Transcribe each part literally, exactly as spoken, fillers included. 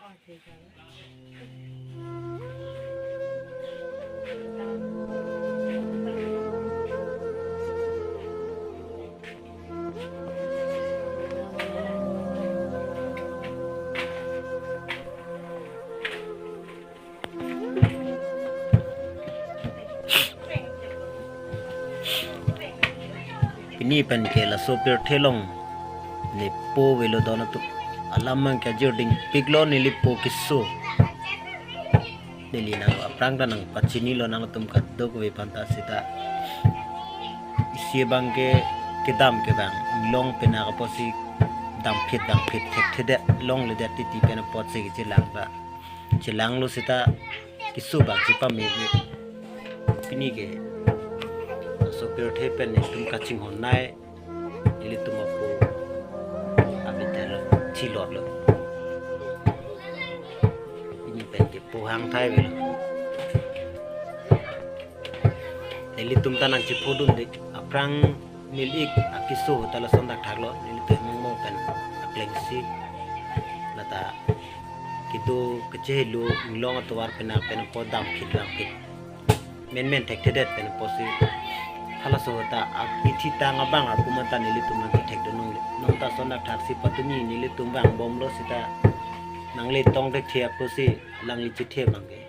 Pini pen ke laso pirthe along ne po avelo don atum. Alam abang ke ajir dingpiklo neli po keso. Neli nang aphrang ta nangpachinilo nangtum kadokave aphanta seta. Isi abang ke kedam ke abang long pen apotsi damphit damphit thekthedet longledet titi pen apotsi kechelang ta. Chelanglo seta keso abang chepame. Pini ke laso pirthe pen netum kachinghon nai. Nelitum apo abitar lo, thilot lo. Pini pen ke po hangthai avelo. Nelitum ta nangchephodunde. Aphrang neli-ik akeso ta lason thakthak lo. Nelitum mongmong pen akleng si. Lata kedo kachehelo inglong atovar pen pen po damphit damphit menmen thekthedet pen apotsi. Halaso ta ap-, ithi tang abang apum anta nelitum nangkethekdun longle. Nonta son thakthak si patumi nelitum vangbomlo seta nangle tong thekthe apotsi alangli chethe abang ke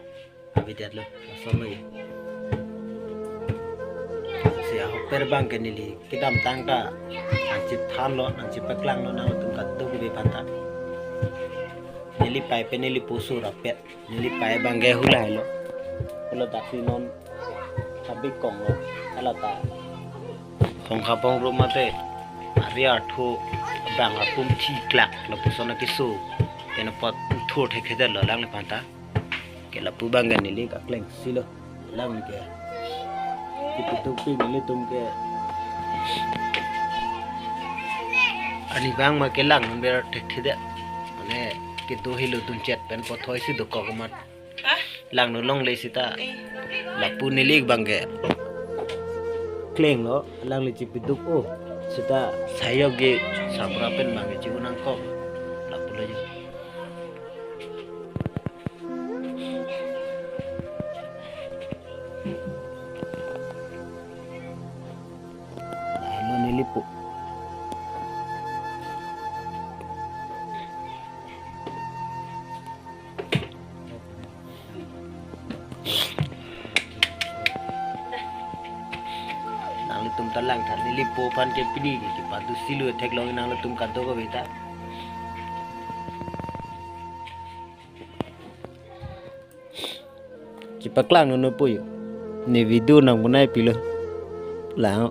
avedetlo, lason lo ye. Si ahokpet abang ke neli kedamtang ta nangchethanlo, nangchepaklanglo nangtum kadokave aphanta. Neli pei pen neli po so rapet. Neli pei abang ke hula helo. Hula daksi non habit konglo. Hala ta. Hong kapong rum mate. Ari artho abang apum thiklak lapuson akeso. Pen apot thur thekthedetlo alangliphan ta. Ke lapu abang ke neli kakleng silo. Alang ke. Kipi tupi nelitum ke. Ani abang ma kelang number thekthedet. Mane kedo helo dunchet pen pothoi si dokok amat. Langno longle seta. Lapu neli abang ke klenglo, alangli chipiduk o. Seta sayok ke sabra pen abang ke chibu nangkok. Lapulo jo. Lalu neli po. Nanglitum ta langtha, neli po aphan ke pini ke kipadu silo theklong nanglitum kadokave ta. Chepaklang nono po yo. Ne video nang bunai pilo. Lang.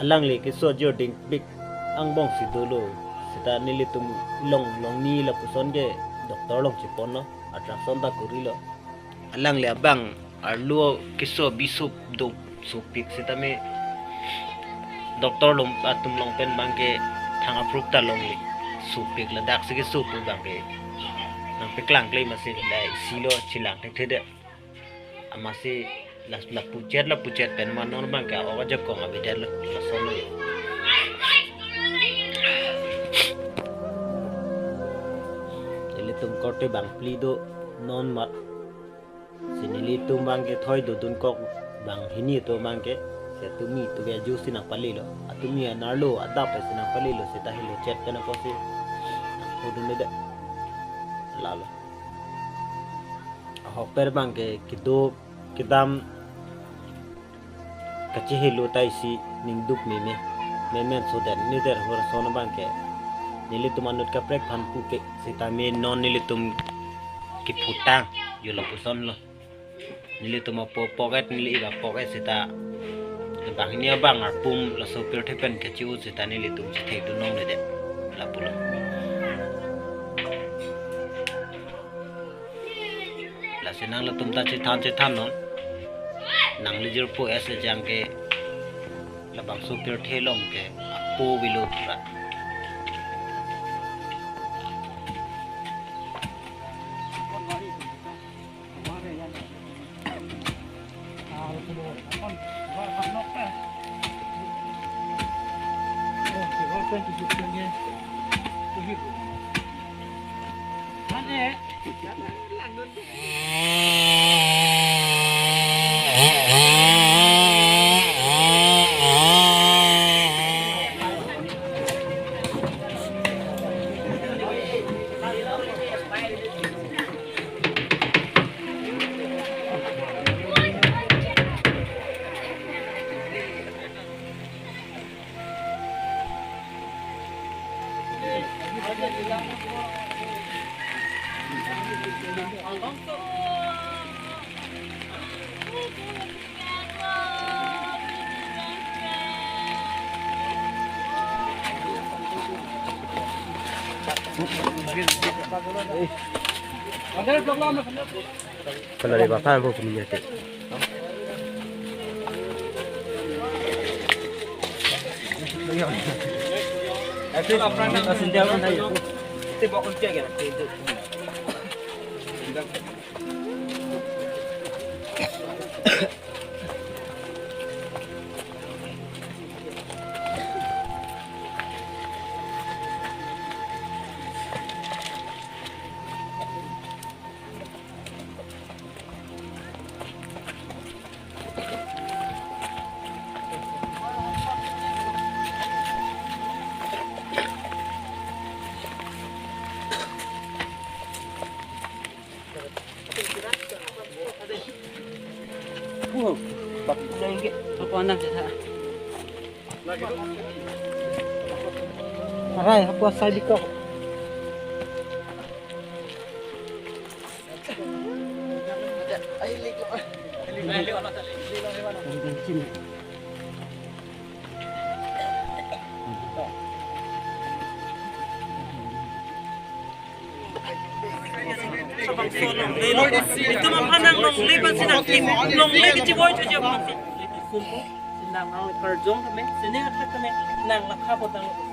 Alangli keso ajir dingpik angbong si dolo. Seta nelitum long longni lapuson ke doctor along cheponlo. Ultrasound ta korilo. Alangli abang arlo keso bisop do sopik setame doctor along atum along pen abang ke thang approve ta longle sopik ladak si keso pu abang ke nangpeklang kle masi la isilo chelang thekthedet. Amatsi la, lapuchet lapuchet pen ma non abang ke ok ajakong avedetlo lason lo. Nelitum korte bangphli do non mat. Si nelitum abang ke thoi dodun kok banghini atum abang ke. Si atumi tuve aju si nangpalilo. Atumi anerlo adap si nangpalilo seta helo chet pen apotsi nangphodunde. Lalo. Ahokpet abang ke kedo kedam kachehelo ta isi ningduk meme. Menmen sodet nider hor son abang ke. Nelitum anut kaprek aphan puke setame non nelitum kiphutang yo lapuson lo. Nelitum apo pocket neli-ik apocket seta. Banghini abang arpum laso pirthe pen kachiu seta nelitum chethekdun longledet. Lapulo. Lasi nanglitum ta chethan chethan non. Nangli jirpo ese jang ke labangso pirthe along ke apo avelo pura. Kalau di bapak aku punya tu. Apo anak kita? Arai, apo asai bikok. Itum aphan nang longle pensi nangkim, longle kechiboi choji aphan si. Nang nang karjong kami, sini athak kami, nang lakha potang lo si.